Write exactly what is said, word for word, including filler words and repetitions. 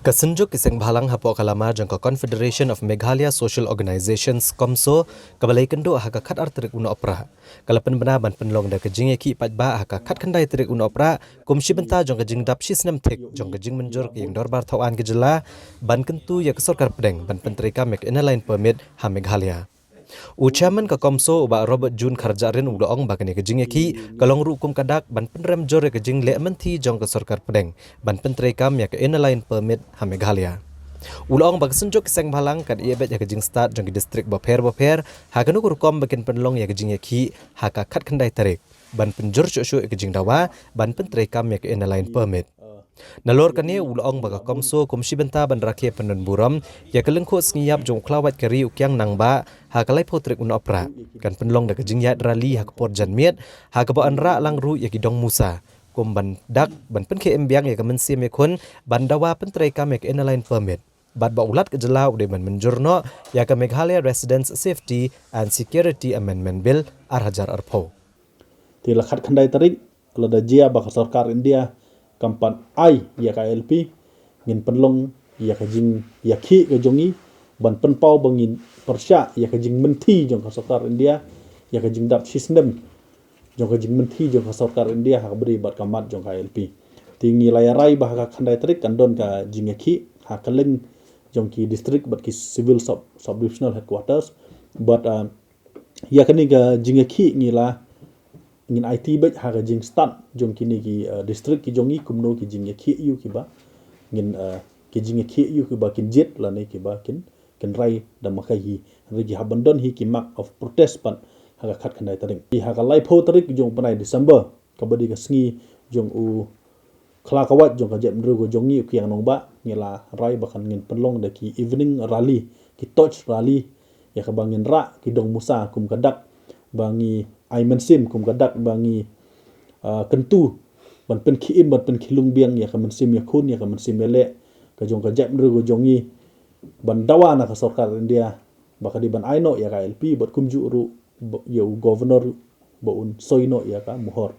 Ka synjuk ki seng bhalang hapoh ka lama jong ka Confederation of Meghalaya Social Organizations, komso, kaba la ïakynduh ha ka khatar tarik u Nohprah, ka la pynbna ban pynlong da ka jingïakhih paidbah ha ka khatkhyndai tarik u Nohprah kum shi bynta jong ka jingdap shi snem thik jong ka jingmynjur ka ïing dorbar thaw aiñ ka jylla ban kyntu ïa ka sorkar pdeng ban pyntreikam ïa ka Inner Line Permit ha Meghalaya. U Chairman ka komso, u Bah Robert June Kharjahrin, u la ong ba kane ka jingïakhih ka long ruh kum ka dak ban pynrem jur ïa ka jingleh mynthi jong ka sorkar pdeng ban pyntreikam ïa ka Inner Line Permit ha Meghalaya. U la ong ba ka synjuk ki seng bhalang kan ïeh beit ïa ka jingstad jong ki distrik bapher bapher ha kano ka rukom ba kin pynlong ïa ka jingïakhih ha ka khatkhyndai tarik ban pynjur shuh shuh ïa ka jingdawa ban pyntreikam ïa ka Inner Line Permit. Nalor kane, u la ong ba ka komso kum shi bynta ban rakhe pyndon burom ïa ka lyngkhuh sngi ïap jong u khlawait ka ri, u Kiang Nangbah, ha ka laiphew tarik u Nohprah, kan pynlong da ka jingïaid rally ha ka por janmiet, ha kaba yn rah lang ruh ïa ki dong musa kum ban dak ban pynkhie im biang ïa ka mynsiem ïakhun ban dawa pyntreikam ïa ka Inner Line Permit, bad ba u Lat ka jylla u dei ban mynjur noh ïa ka Meghalaya Residents Safety and Security Amendment Bill ar hajar arphew. Te la khatkhyndai tarik, lada jia ba ka sorkar India kam pat ai ïa ka I L P, ngin pynlong ïa ka jingïakhih ka jong ngi ban pynpaw ba ngin pyrshah ïa ka jingmynthi jong ka sorkar India, ïa ka jingdap shi snem jong ka jingmynthi jong ka sorkar India ha kaba ïadei bad ka mat jong ka I L P. Te ngi la ïarai ba ha ka khatkhyndai tarik kan don ka jingïakhih ha kylleng jong ki distrik bad ki civil sub, sub-divisional headquarters. Bad, ah, ïa kane ka jingïakhih ngi la, ngin aiti beit ha ka jingstad jong kine ki, ah, distrik ki jong ngi kumno ki jingïakhih aiu kiba ngin, ah, ki jingïakhih aiu kiba kin jied lane kiba kin, kin rai da ma kai hi. Hynrei ki hap ban don hi ki mark of protest pat ha ka khatkhyndai tarik. Ki ha ka laiphew tarik jong u bnai December, kaba dei ka sngi jong u khlawait jong ka jaitbynriew ka jong ngi, u Kiang Nangbah, ngi la rai ba kan ngin pynlong da ki evening rally, ki torch rally, ïa kaba ngin rah ki dong musa kum ka dak ba ngi ai mynsiem, kum ka dak ba ngi, ah, kyntu ban pynkhie im, ban pynkhie lung biang ïa ka mynsiem ïakhun, ïa ka mynsiem ïaleh ka jong ka jaitbynriew ka jong ngi, ban dawa na ka sorkar India ba ka dei ban ai noh ïa ka I L P, bad kumjuh ruh ba, ïa u governor ba un soi noh ïa ka mohor.